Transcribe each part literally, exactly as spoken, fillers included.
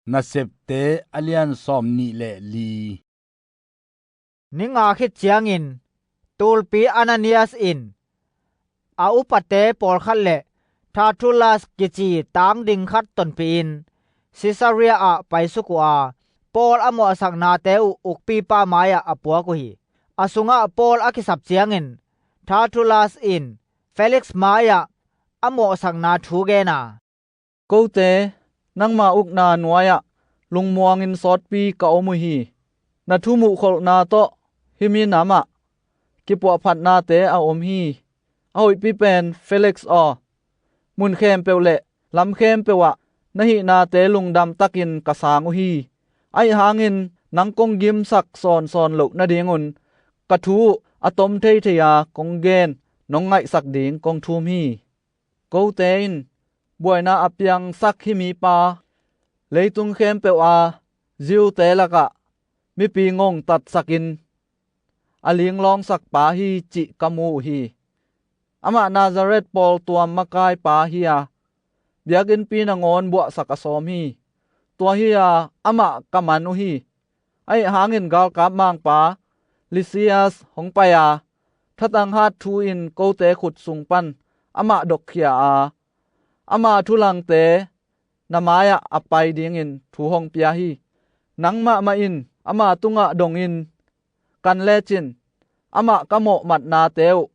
Nasepte a lian sawm nih le li. Ni nga khit ciangin tulpi Ananias in a upate pawlkhat le Tertullas kici tang ding khat tonpih in Caesarea ah paisuk uh a, Paul a mawhsaknate uh ukpipa mai-ah a puak uh hi. A sungah Paul a kisap ciangin Tertullas in Felix mai-ah a mawhsakna thu gen a, "Kote, nangma ukna nuai-ah lungmuangin sawtpi ka om uh hi. Na thu muhkholhna tawh himi namah kipuahphatnate a om hi. A hoihpi pen Felix aw, mun khempeuh le lam khempeuh ah na hihnate lungdam takin ka sang uh hi. Ahi hangin nang kong gimsak sawnsawn loh nadingun ka thu uh a tom theithei a kong gen nong ngaihsak ding kong thum hi. Kote in buaina a piangsak himipa leitung khempeuh a Jew-te lakah mipi ngongtatsakin a linglawngsak pa hi cih ka mu uh hi. Amah Nazareth pawltuam makaipa hi a, biakinnpi nangawn buahsak a sawm hi. Tua hi a, amah ka man uh hi. Ahi hangin galkap mangpa Lisias hong pai a, thatang hat thu-in kote khut sung pan amah dokkhia a, ama thulangte na mai-ah a pai dingin thu hong pia hi. Nang mahmah in ama tungah dongin kan lecin amah ka mawhmatnate uh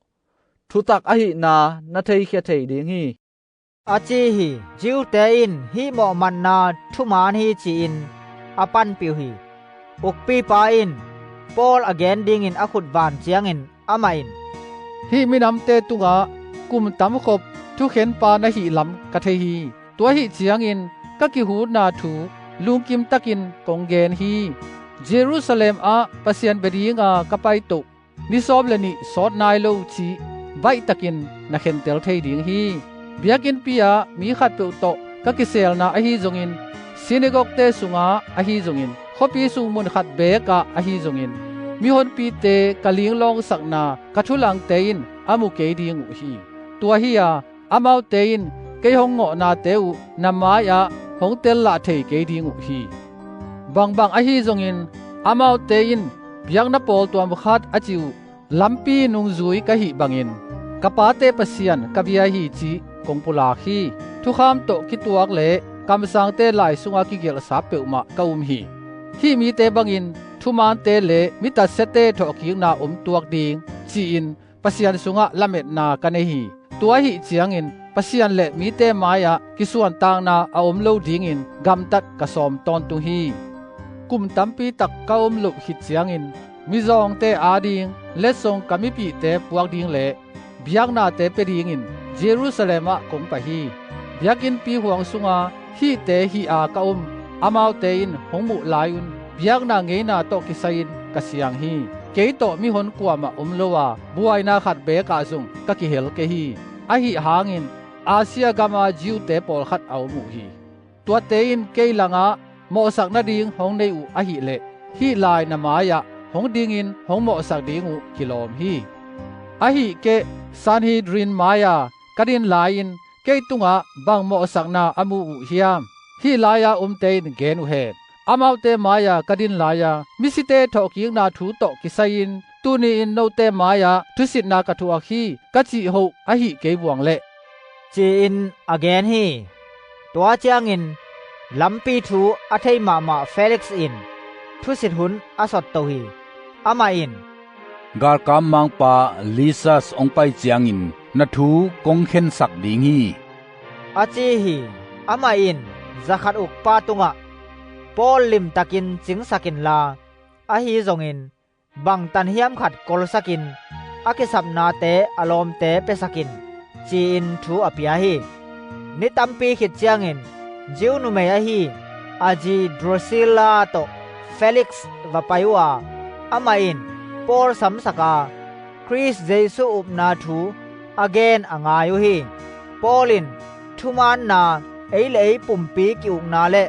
thutak ahihna na theikhia thei ding hi," a ci hi. Jew-te in hih mawhmatna thumaan hi ci-in a panpih uh hi. Ukpipa in Paul a gen dingin a khut van ciangin amah in, "Hih minamte tungah kum tamkhop thukhenpa na hih lam ka thei hi. Tua ahih ciangin ka kihutna thu lungkim takin kong gen hi. Jerusalem ah Pasian bia dinga ka paitoh ni sawm le nih sawt nai lo cih baihtakin na khentel thei ding hi. Biakinnpi ah mi khatpeuh tawh ka kiselna ahi zongin, sinagog-te sungah ahi zongin, khuapi sung mun khat beek ah ahi zongin, mihonpite ka linglawngsakna ka thulangte in a mu kei ding uh hi. Tua hi a, amaute in kei hong ngawhnate uh na mai-ah hong tellah thei kei ding uh hi. Bangbang ahi zongin, amaute in biakna pawltuam khat a ci uh lampi nungzui ka hih bangin, ka pate Pasian ka bia hi cih kong pulak hi. Thukham tawh kituak le kamsangte lai sunga kigelhsa peuhmah ka um hi. Hih mite bangin thumaante le mi tatsiate thawhkikna om tuak ding ci-in Pasian sungah lametna ka nei hi. Tua ahih ciangin Pasian le mite mai-ah kisuantakna a om lo dingin gamtat ka sawm tawntung hi. Kum tampi tak ka om loh khit ciangin mizawngte ading letsong ka mipihte puak ding le biaknate pia dingin Jerusalem ah kong pai hi. Biakinnpi huang sunga hihte hih a ka om amaute in hong muh lai-un biakna ngeina tawh kisai-in ka siang hi. Kei tawh mihon kuamah om lo a, buaina khat beek ah zong ka kihel kei hi. Ahi hangin Asia gama Jew-te pawlkhat a om uh hi. Tuate in kei langah mawhsak nading hong nei uh ahileh hih lai na mai-ah hong dingin hong mawhsak ding uh kilawm hi. Ahih keh Sanhedrin mai-a ka din lai-in kei tungah bang mawhsakna a mu uh hiam? Hih lai-a omte in gen uh hen. Amaute mai-a ka din lai-a misite thawhkikna thu tawh kisai-in tuni-in note mai-ah thusitna ka thuak hi ka cih hoh ahih kei buang leh, ci-in a gen hi. Tua ciangin lampi thu a thei mahmah Felix in thusit hun a sotto hi. Amah in, "Galkap mangpa Lisias hong pai ciangin na thu kong khensak ding hi," a ci hi. Amah in zakhat ukpa tungah, "Paul limtakin cingsak inla, ahi zongin bangtan hiam khat kolsakin a kisapnate a lawmte piasak in," ci-in thu a pia hi. Ni tampi khit ciangin Jew numei ahi a zi Drusilla tawh Felix va pai uh a, amah in Paul samsak a, Khrist Jesu upna thu a gen a ngai uh hi. Paul in thumaanna, ei le ei pumpi ki-ukna le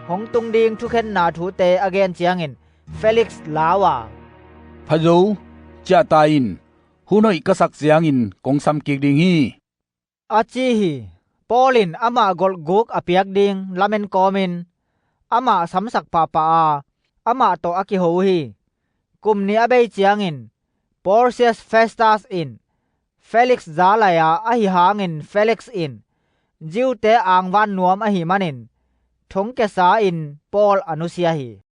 hong tung ding thukhenna thute a gen ciangin Felix lau a, "Pha zo, ciah ta in, hun hoih ka sak ciangin kong samkik ding hi," a ci hi. Paul in amah golhguk a piak ding lamen kawmin amah samsak pahpah a, amah tawh a kiho hi. Kum nih a bei ciangin Porsius Festus in Felix za lai-a, ahi hangin Felix in Jew-te angvan nuam ahih manin thongkiasa-in Paul a nusia hi.